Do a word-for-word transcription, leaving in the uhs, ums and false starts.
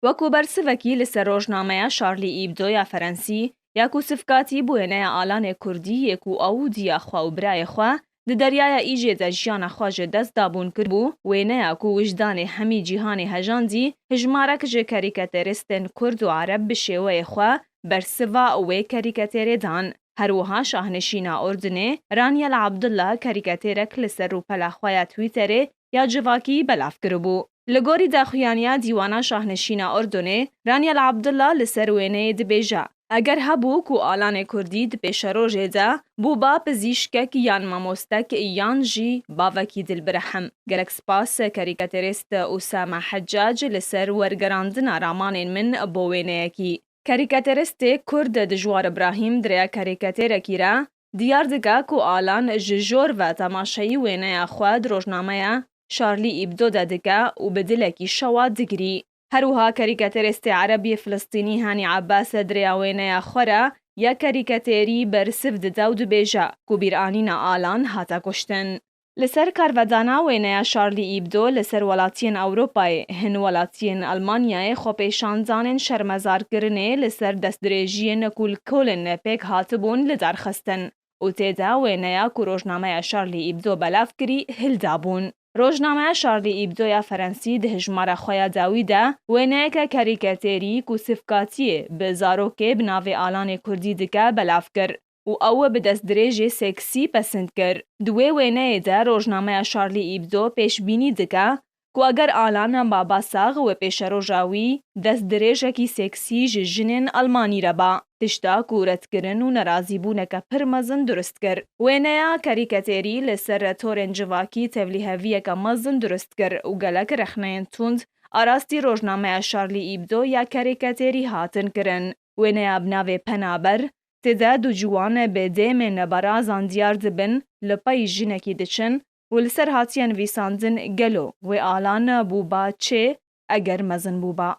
Wekû bersivekî li ser rojnameya Charlie Hebdo ya Ferensî, ya ku sivkatî bi wêneya Alanê Kurdî yê ku ew diya xwe û birayê xwe di deryaya Îjê de jiyana xwe ji dest dabûn kiribû, wêneya ku wijdanê hemî cîhanê hejandî, hijmarek ji karîkateristên Kurd û Ereb bi şêweyê xwe bersiva wê karîkaterê dan. Her wiha şahnişîna Urdunê, Raniel Abdullah karîkaterek li ser rûpela xwe ya Twitterê ya civakî belav kiribû. Li gorî daxuyaniya Dîwana Şahnişîna Urdunê, Raniel Abdullah li ser wêneyê dibêje, eger hebû ku Alanê Kurdî di pêşerojê de bûba pizîşkek yan mamostek yan jî bavekî dilbirehim. Gelek spas karîkaterist Usame Heccac li ser wergerandina ramanên min bo wêneyekî. Karîkateristê Kurd Dijwar Ibrahîm di rêya karîkaterekî re diyar dike ku Alan ji jor ve temaşeyî wêneya xwe di rojnameya Charlie Hebdo de dike û bi dilekî şewa digirî. Her wiha karîkateristê Ereb yê Filistînî Hanî Abbas di rêya wêneya xwe re ya karîkaterî bersiv dide û dibêje ku bîranîna Alan hate kuştin. Li ser karvedana wêneya Charlie Hebdo li ser welatiyên Ewropayê, hin welatiyên Elmanyayê xwepêşandanên şermezarkirinê li ser destdirêjiyên ku li Kolin pêk hatibûn li dar xistin û tê de wêneya ku rojnameya Charlie Hebdo belav kirî hildabûn. Rojnameya Charlie Hebdo ya Ferensî di hijmara xwe ya dawî de wêneyeke karîkaterî ku sivkatiyê bi zarokê bi navê Alanê Kurdî dike belav kir û ew bi destdirêjê seksî pesind kir. Di wê wêneyê de rojnameya Charlie Hebdo pêşbînî dike ku eger Alan Babasax wê pêşeroja wî destdirêjekî seksî ji jinên Elmanî re ba, tişta ku redkirin û nerazîbûneke pir mezin durust kir. Wêneya karîkaterî li ser torên civakî tevlîheviyeke mezin durust kir û gelek rexneyên tund a rastî rojnameya Charlie Hebdo ya karîkaterî hatin kirin. Wêneya bi navê Penaber, tê de du ciwan bi dêmên berazan diyar dibin, li pey jinekî diçin û li ser hatiye nivîsandin, gelo wê Alan bûba çê eger mezin bûba?